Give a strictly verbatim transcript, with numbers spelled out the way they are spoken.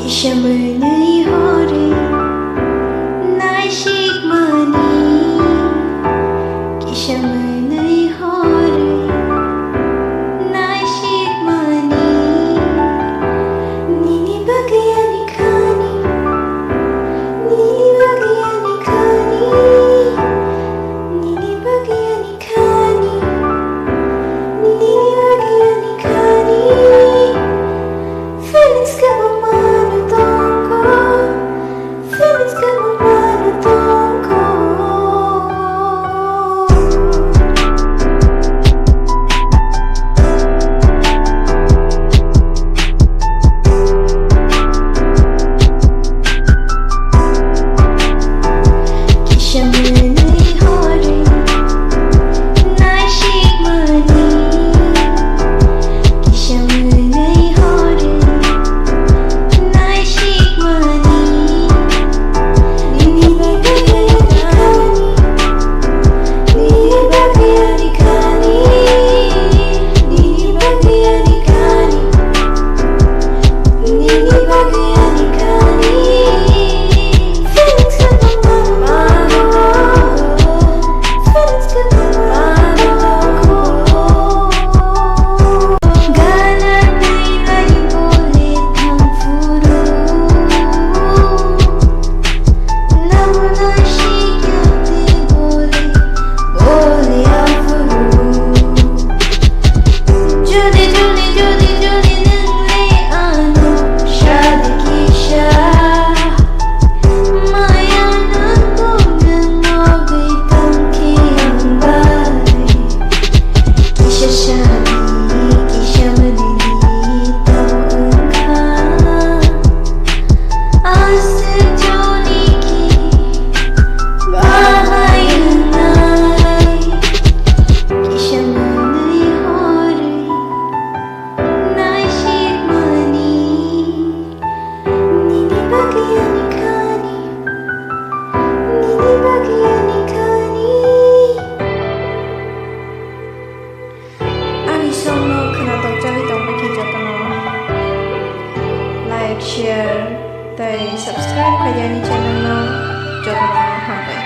Kisa mwnwi horwi naisikmani, kisa mwnwi horwi naisikmani, nini bagwi ani khani, nini bagwi ani khani, nini bagwi ani khani, nini bagwi ani khani. Feelings ka mano tongko, feelings ka mano tongko. Kisa mwnwi horwi naisikmani, kisa mwnwi horwi naisikmani, nini bagwi ani khani, nini bagwi ani khani, nini bagwi ani khani. Nini bagwi ani khani. Feelings ka mano. Feelings ka mano. Gana twi bai bole thang phuru. Namo naisikya twi bole, bole aphuru. Jodi, jodi, jodi, jodi nwng le ano sadi kisa. Maya nangkuk nwng nogwi tongkhe ang bai. Kisa sadi, kisa mwnwi tong wngkha. Aswk joni khe bahai wngnai. Kisa mwnwi horwi naisikmani, nini bagwi ani khani, nini bagwi ani khani. Ani songno khwnatok jagwi tongbai khe jotono like, share tei subscribe khaidi ani channel no, jotono hambai.